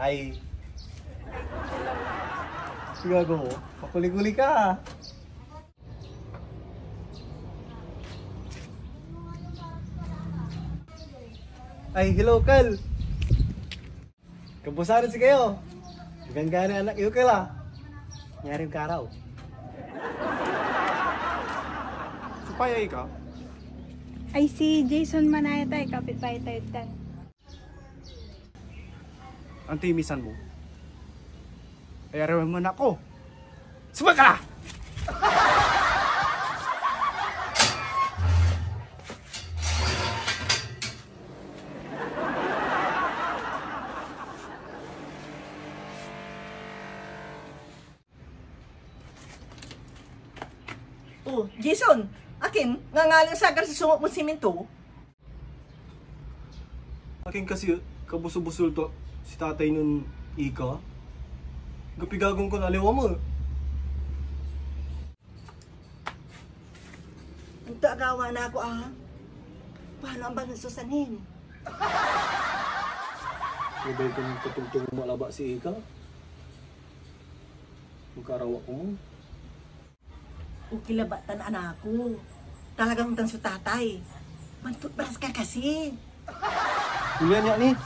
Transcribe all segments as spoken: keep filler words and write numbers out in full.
Ay. Gago, pakuli-kuli ka. Ay, hello, Kal. Kabusaran si kayo. Ganggan anak yo, Kal, ah. Nyarim karaw. Supaya ika? Ay, si Jason manaya tayo, kapitbahay tayo tan. Antoy misan mo? Ay, arawan mo na ako. Sumaga! Oh, Jason, akin, ngangaling sakar si sungok mo siminto? Akin kasi, kabusol-busol to si tatay nen Ika. Gapigagon kon aliwa mo. Anta agawa na ako, ah. Paano ang bansa sanin? Labay kon katungtong mo malaba si Ika. Magkarawa ko mo. Okay labat tan anak ko. Talagang tan so tatay. Mantutbras ka kasi. Kulian ya ni.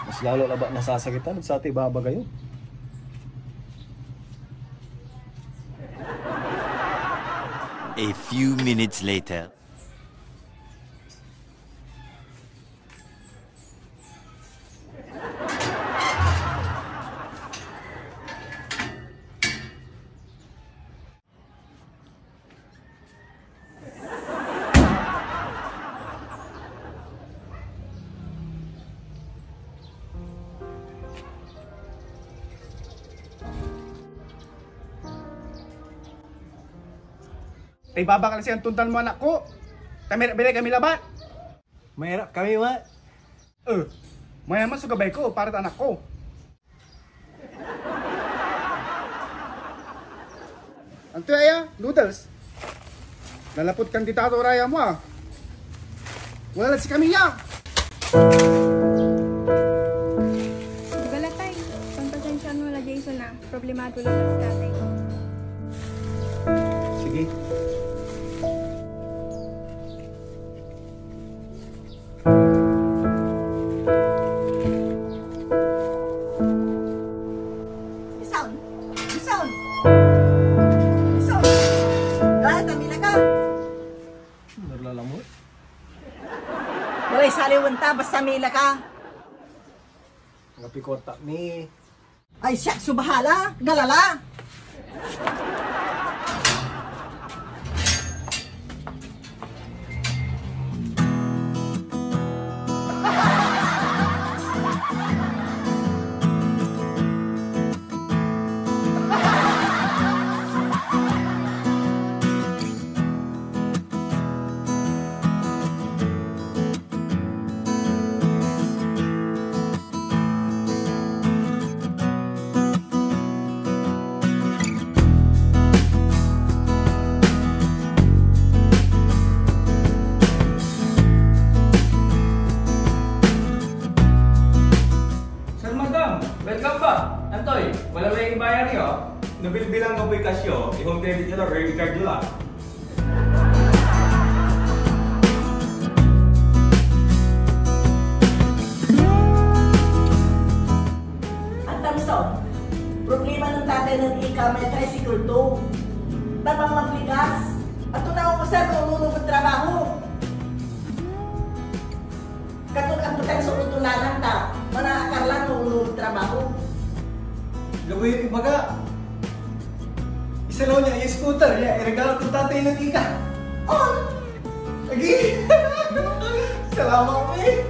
Mas lalo labat nasasakitan ed satay ibabagay yo. A few minutes later. Tay babakal siyan tontan mo anak ko. Tamir bilay kami labat. Mairap kami, ma. Eh, mayaman so gabay ko para ta anak ko. Anto aya? Noodles? Lalapud kandidado ra ya mo, ah. Wala la si Camilla! Di ba la, tay? Pagpasensyaan mo la, Jason, ah. Problemado la si tatay ko. Sige. Jason! Jason! Jason! Gala ta, mila ka! Narlalamot? Walay saliwen ta, basta mila ka! Anggapoy kuarta mi. Ay, siak so bahala! Gala la! Sir, madam, welcome back. Antoy, wala la yung bayar niyo? Nabilbilang ko po'y cash yo. I-home credit niyo la, credit card niyo la. Antam so, problema nen tatay nen Ika may tricycle to. Tabang mabligas. Ato na ako, sir, no ulog ed trabaho. Katon agpetang so utulan ta, manaakar lan no ulog ed trabaho. Gabay ibaga. Isalaw niya yung scooter niya, iregalo to tatay nen Ika. Oh! Agi! Salamat, eh!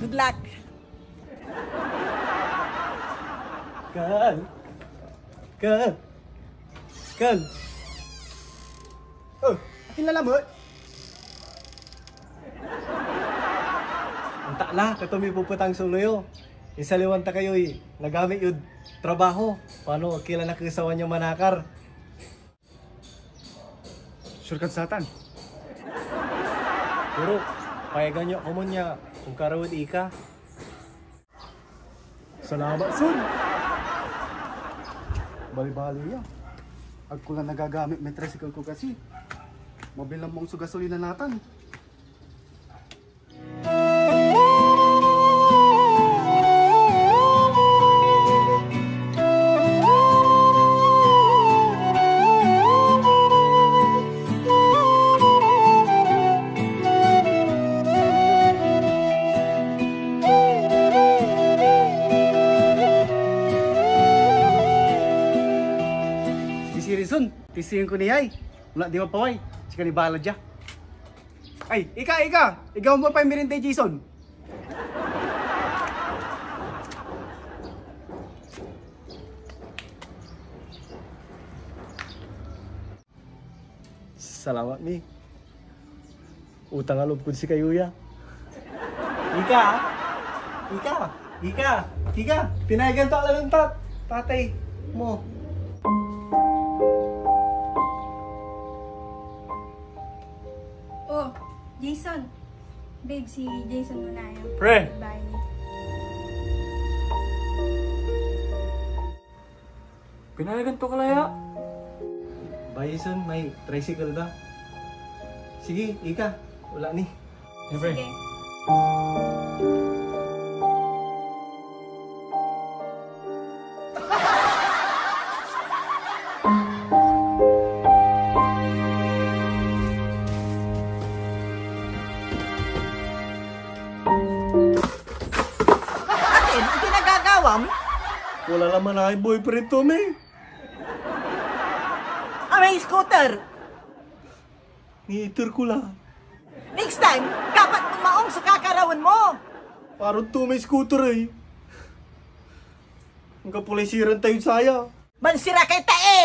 Good luck. Kal. Kal. Kal. Oh, akin na lamet? Antak la, kato mi pupetang so ulo yo. Isaliwan ta kayoy nagamit yod trabaho. Pano, kila nakesawan ya manakar. Sure kad satan? Pero, payagan yo ak komon ya onkaraw ed ika. Salamat, son! Balibali ya. Agko la nagagamit may tricycle ko kasi. Mabilang mo so gasolina natan. Sige, sige, Rizon. Testingan ko ni ay. Wala di mapaway. Sika ni bahala dia. Ay, ika, ika! Igawa mo pay mirinday Jason. Salamat, mi. Utang a loob kod sikayo ya. Ika, ah. Ika, ika, ika. Pinayagan to ak la nen tat-, tatay mo. Oh, Jason. Babe, si Jason muna yung Pre! Bahay niya. Pinayagan to ka la ya. Bayson, may tricycle da. Sige, ika. Wala ni. Sige. Akin, ang ginagagawam? Wala naman ay boyfriend to, mi. Amay scooter. Niiter ko la. Next time, dapat mong maong so kakarawen mo. Parod to may scooter, eh. Ang kapulisiran tayo saya. Mansira kay tae.